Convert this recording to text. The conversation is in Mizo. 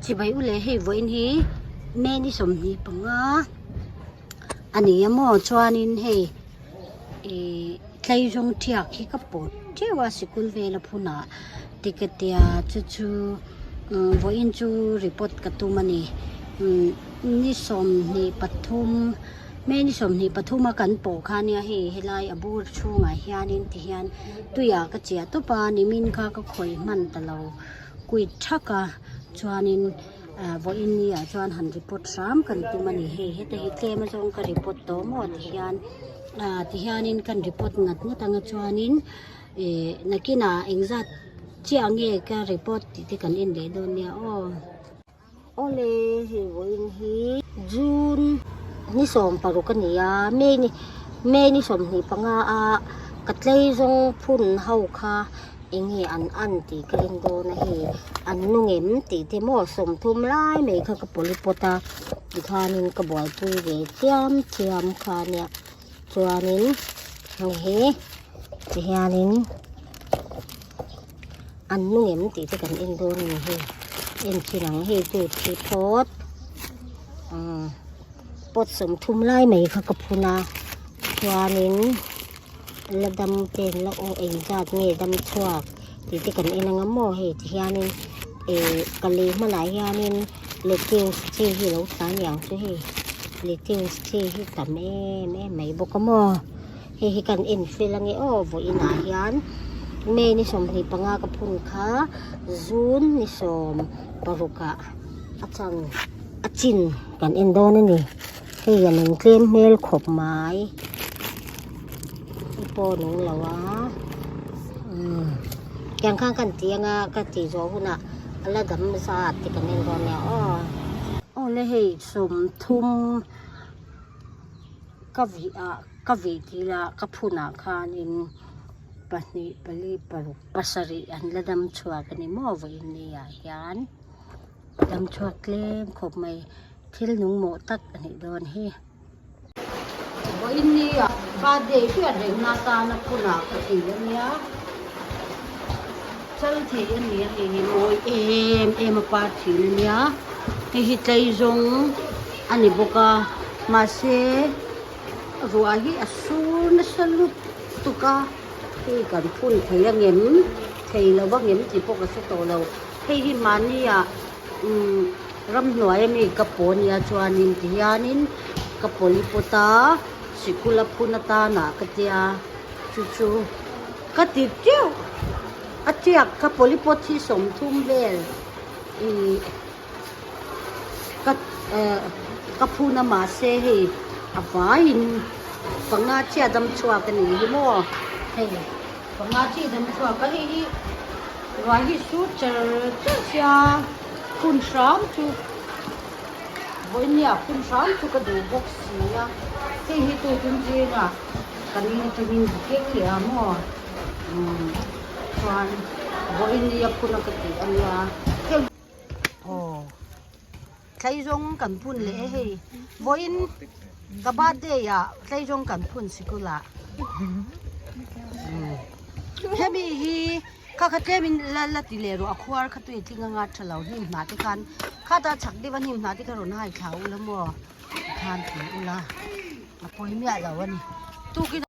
Chibai u leh hei vawiin hi May ni 25 a ni a maw chuanin hei ihh tleizawng thiak hi ka pawt teuh a sikul vela phunah tikatia chu chu umm vawiin chu report ka tum a ni umm ni 23 May ni 23 a kan pawh kha nia hei helai a bur chhungah hianin tihian tuiah ka chiah tawp a nimin kha ka khawih hman ta lo. Kuit thak a chuanin ah vawiin ni ah chuan han report hram kan tum a ni hei heta hi tlem azawng ka report tawh maw tihian ah tihianin kan report ngat ngat anga chuanin ih nakinah engzat chiah nge ka report tih te kan en leh dawn nia aw. Awle hei vawiin hi June ni 16 a ni a May ni May ni 25 a ka tlei zawng phun ho kha eng nge an an tih ka en dawn a hei an nung em tih te maw 30 lai mai kha ka pawlipawt a tikhanin ka buaipui ve chiam chiam kha nia chuanin hei hi tihianin. An nung em tih te kan en dawn a ni hei en chin ang hei chu thi phawt umm pot 30 lai mai kha ka phun a chuanin la dam te an la aw engzat nge dam chhuak tih te kan en anga maw hei ti hianin ih ka lei hmanah hianin lettuce chi hi a lo tla aniang chu hei lettuce chi hi tam em em mai bawk a maw. Hei hi kan en fel ange aw vawiinah hian May ni 25 ka phun kha June ni 16 ah a chan a chin kan en dawn a ni hei a nung tlem hmel khawp mai hei pawh a nung lo a umm tiang khan kan ti anga ka tih zawh hunah a la dam zat te kan en dawn nia aw. Awle hei 30. Ka vih ah ka vih tih lah ka phun ah khanin pahnih pali paruk pasarih an la dam chhuak a ni maw vawiin ni ah hian dam chhuak tlem khawp mai thil nung mawh tak a nih dawn hi. Vawiin ni ah birthday hriat rengna atana phun ah ka ti a nia chal thei a ni a hei hi mawi em em a par thin a nia hei hi tleizawng a ni bawk a mahse ruah hi a sur nasa lutuk a hei kan phun thei ang em thei lo ang em tih pawh ka hre tawh lo hei hi mahni ah umm ramhnuai ami ka paw nia chuanin tihianin ka pawli pawt a sikul a phun atanah ka tia chu chu ka ti teuh a tiak ka pawli pawt hi 30 vel ih. Ka eh ka phun a mahse hei a vaiin panga chiah dam chhuak a nih hi maw hei panga chiah dam chhuak a hei hi ruah hi sur char char sia phun hram chu vawinia phun hram chu ka duh bawk si a hei hi tu tum zingah kan in atangin ka keng leh a maw umm chuan vawinia phun a ka tih a nia heng. Aw tleizawng kan phun leh e hei vawiin ka birthday ah tleizawng kan phun sikul ah hemi hi kha kha tlem in la la ti leh rawh a khuar kha tui a tling anga tha lo hnim hnah te khan khata chhak deuh a hnim hnah te kha rawn hai thla ula maw tikhan ti ula a pawi miah lo a ni tukin.